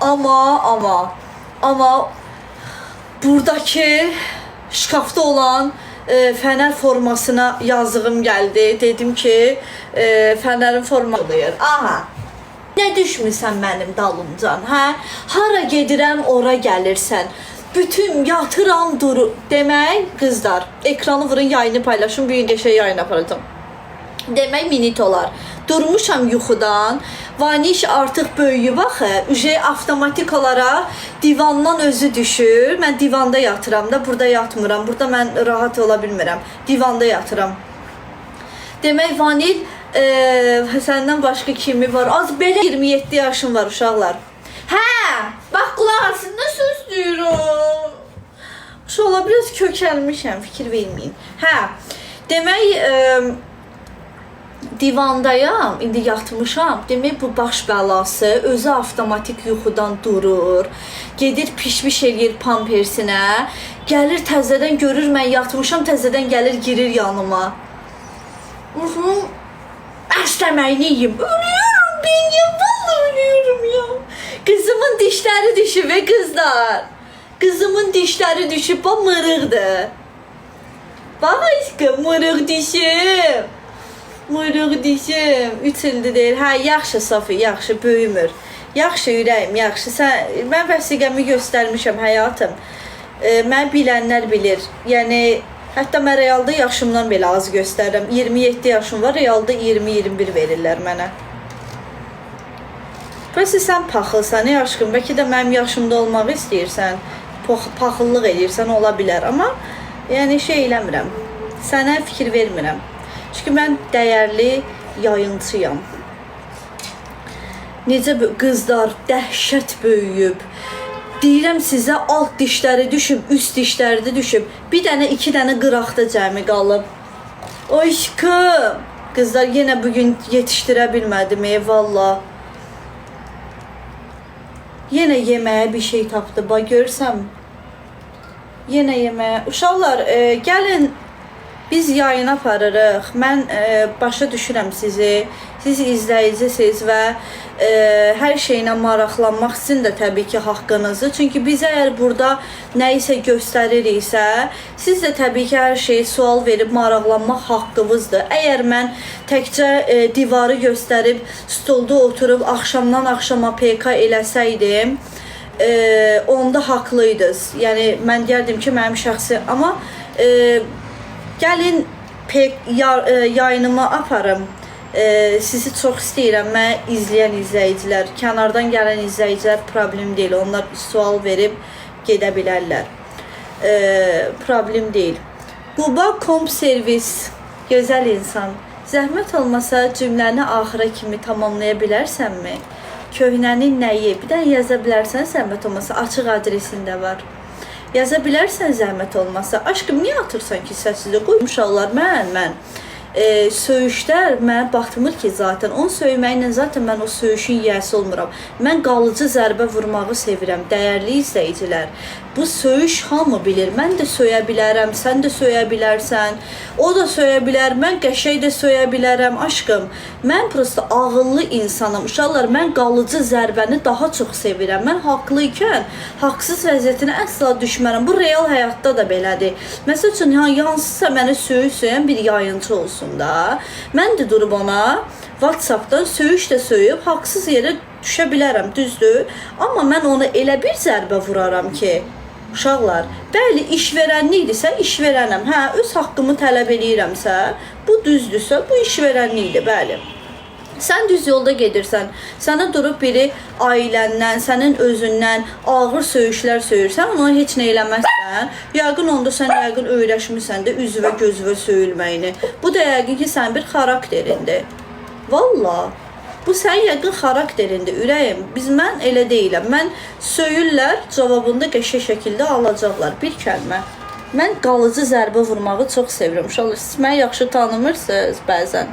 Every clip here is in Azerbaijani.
Amma buradakı şkafda olan fənər formasına yazdığım gəldi. Dedim ki, fənərin forması oluyor. Aha. Nə düşmüsən mənim dalımcan, hə? Hara gedirəm, ora gəlirsən. Bütün yatıram duru. Demək, qızlar, ekranı vurun, yayını paylaşın. Bu gün qəşəng yayın aparacağam. Demək minitolar. Durmuşam yuxudan. Vaniş artıq böyüyüb axı. Üje avtomatik olaraq divandan özü düşür. Mən divanda yatıram da, burada yatmıram. Burada mən rahat ola bilmirəm. Divanda yatıram. Demək Vanil səndən başqa kimi var? Az belə 27 yaşım var uşaqlar. Hə, bax qulaq asın, nə söz deyirəm. Uşaqlar biraz kökəlmişəm, fikir verməyin. Hə, demək divandayam, indi yatmışam. Demək bu baş bəlası özü avtomatik yuxudan durur. Gedir pişmiş eləyir pampersinə. Gəlir təzədən görür mən yatmışam, təzədən gəlir girir yanıma. Uhum. Əsləməyini yiyim. Ölüyorum ben ya. Vallahi ölüyorum ya. Kızımın dişleri düşüb ey kızlar. Kızımın dişleri düşüb. O mırıqdır. Bax aşkım mırıq dişim. Mırıq dişim. 3 ildir deyir. Hə, yaxşı Sofi, yaxşı böyümür. Yaxşı ürəyim, yaxşı. Sən mən vəsiqəmi göstərmişəm həyatım. Məni bilənlər bilir. Yəni hətta mən realda yaşımdan belə az göstərirəm. 27 yaşım var, realda 20-21 verirlər mənə. Bəs sən paxılsan, ey aşkım, bəlkə də mənim yaşımda olmağı istəyirsən. Paxıllıq eləyirsən, ola bilər, amma yəni şey eləmirəm. Sənə fikir vermirəm. Çünki mən dəyərli yayınçıyam. Necə qızlar dəhşət böyüyüb. Deyirəm sizə alt dişləri düşüb, üst dişləri də düşüb. Bir dənə, iki dənə qıraqda cəmi qalıb. Aşkım. Qızlar yenə bu gün yetişdirə bilmədim, ey valla. Yenə yeməyə bir şey tapdı. Bax görürsən. Yenə yeməyə. Uşaqlar, gəlin biz yayın aparırıq. Mən başa düşürəm sizi. Siz izləyicisiniz və hər şeylə maraqlanmaq sizin də təbii ki haqqınızdır. Çünki biz əgər burada nə isə göstəririksə, siz də təbii ki hər şeyi sual verib maraqlanmaq haqqınızdır. Əgər mən təkcə divarı göstərib stolda oturub axşamdan axşama PK eləsəydim, onda haqlıydınız. Yəni mən deyərdim ki, mənim şəxsi, amma gəlin yayınımı aparım. Sizi çox istəyirəm. Məni izləyən izləyicilər, kənardan gələn izləyicilər problem deyil. Onlar sual verib gedə bilərlər. Problem deyil. Quba Komp Servis, gözəl insan. Zəhmət olmasa cümləni axıra kimi tamamlaya bilərsənmi? Köhnənin nəyi? Bir dənə yaza bilərsən zəhmət olmasa, açıq adresində var. Yaza bilərsən zəhmət olmasa. Aşkım, niyə atırsan ki səssizə? Qoy uşaqlar, mən. Söyüşlər mənə batmır ki zaten. Onu söyməklə zaten mən o söyüşün yiyəsi olmuram. Mən qalıcı zərbə vurmağı sevirəm, dəyərli izləyicilər. Bu söyüş hamı bilir. Mən də söyə bilərəm, sən də söyə bilərsən. O da söyə bilər, mən qəşəng də söyə bilərəm. Aşkım, mən prosta ağıllı insanam. Uşaqlar, mən qalıcı zərbəni daha çox sevirəm. Mən haqlı ikən haqsız vəziyyətinə əsla düşmərəm. Bu real həyatda da belədir. Məsəl üçün, hansısa mənə söyüş söyən bir yayınçı olsun da. Mən də durub ona WhatsApp-dan söyüş də söyüb haqsız yerə düşə bilərəm, düzdür? Amma mən ona elə bir zərbə vuraram ki, uşaqlar, bəli, işverənlikdirsə, işverənəm. Hə, öz haqqımı tələb eləyirəmsə, bu düzdürsə, bu işverənlikdir, bəli. Sən düz yolda gedirsən, sənə durub biri ailəndən, sənin özündən ağır söyüşlər söyürsən, ona heç nə eləməzsən. Yəqin onda sən yəqin öyrəşmisən də üzvə gözüvə söyülməyini. Bu da yəqin ki, sənin bir xarakterindir. Valla. Bu sənin yəqin xarakterindir, ürəyim. Mən elə deyiləm. Mən söyürlər, cavabında qəşəng şəkildə alacaqlar. Bir kəlmə. Mən qalıcı zərbə vurmağı çox sevirəm. Uşaqlar, siz məni yaxşı tanımırsınız bəzən.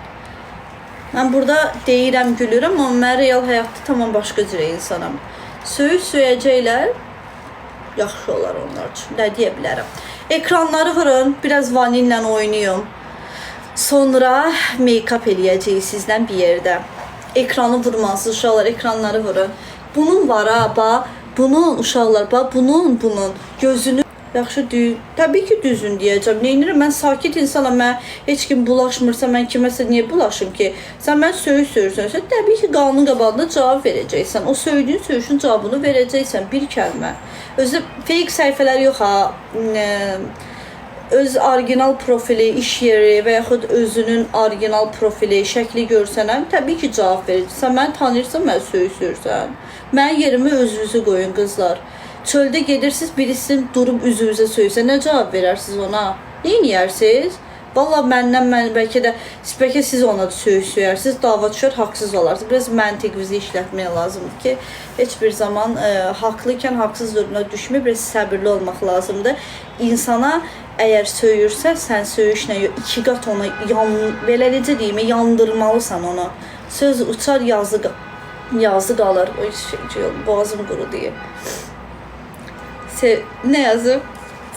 Mən burada deyirəm, gülürəm, amma mən real həyatda tamam başqa cür insanam. Söyüş söyəcəklər, yaxşı olar onlar üçün. Nə deyə bilərəm? Ekranları vurun, biraz vanillə oynayım. Sonra make-up eləyəcəyik sizdən bir yerdə. Ekranı vurmalısınız uşaqlar, ekranları vurun. Bunun var ha, bax, bunun uşaqlar, bax, bunun gözünü yaxşı düz, təbii ki düzün deyəcəm. Neynirəm? Mən sakit insanam. Mən heç kim bulaşmırsa, mən kiməsə niyə bulaşım ki? Sən mən söyüş söyürsənsə, təbii ki qanun qabağında cavab verəcəksən. O söydüyün söyüşün cavabını verəcəksən bir kəlmə. Özü fake səhifələr yox ha. Öz orijinal profili, iş yeri və yaxud özünün orijinal profili, şəkli görsənəm, təbii ki cavab verəcəksən. Sən məni tanıyırsan, mən söyüş söyürsən. Mənim yerimi özünüzü qoyun qızlar. Çöldə gedirsiniz, birisinin durub üzünüzə söysə, nə cavab verərsiniz ona? Nə eləyərsiniz? Vallah məndən mən bəlkə də bəlkə siz ona söyüş söyərsiniz, dava düşər, haqsız olarsınız. Biraz məntiqinizi işlətmək lazımdır ki, heç bir zaman haqlı ikən haqsız durumuna düşmür, biraz səbirli olmaq lazımdır. İnsana əgər söyürsə, sən söyüşlə iki qat ona yan, belə necə deyim, yandırmalısan onu. Söz uçar, yazı qalır. O şey, boğazım quru deyir. Ne yazıb?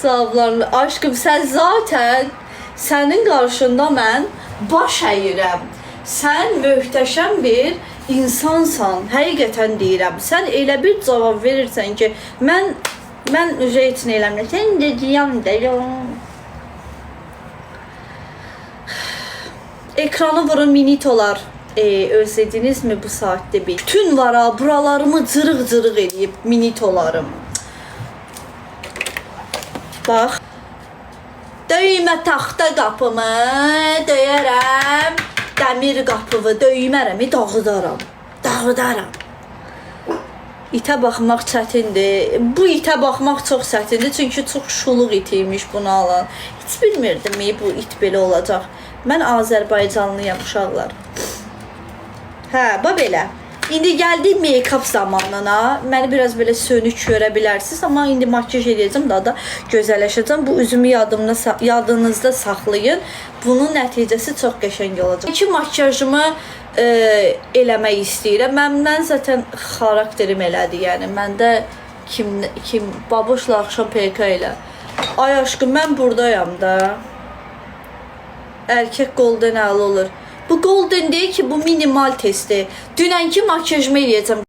Cavablarını. Aşkım sən zaten sənin qarşında mən baş əyirəm. Sən möhtəşəm bir insansan. Həqiqətən deyirəm. Sən elə bir cavab verirsən ki, mən heç nə eləmirəm. Sən də deyəm də. Ekranı vurun minitolar. Özlediniz mi bu saatdə bir? Bütün var ha, buralarımı cırıq-cırıq eləyib minitolarım. Bax. Döymə taxta qapımı, döyərəm. Dəmir qapımı döymərəm, dağıdaram. Dağıdaram. İtə baxmaq çətindir. Bu itə baxmaq çox çətindir, çünki çox şuluq it imiş bunu alan. Heç bilmirdim bu it belə olacaq. Mən Azərbaycanlıyam uşaqlar. Hə, bax belə. İndi gəldik make-up zamanına. Məni biraz belə sönük görə bilərsiniz, amma indi makyaj eləyəcəm, daha da gözəlləşəcəm. Bu üzümü yadınızda saxlayın. Bunun nəticəsi çox qəşəng olacaq. İki makyajımı eləmək istəyirəm. Məndən zaten xarakterim elədir, yəni məndə kim baboşla axşam PK elə. Ay aşkım, mən buradayam da. Erkək golden əla olur. Bu golden deyil ki, bu minimal testi. Dünənki makyajımı eləyəcəm.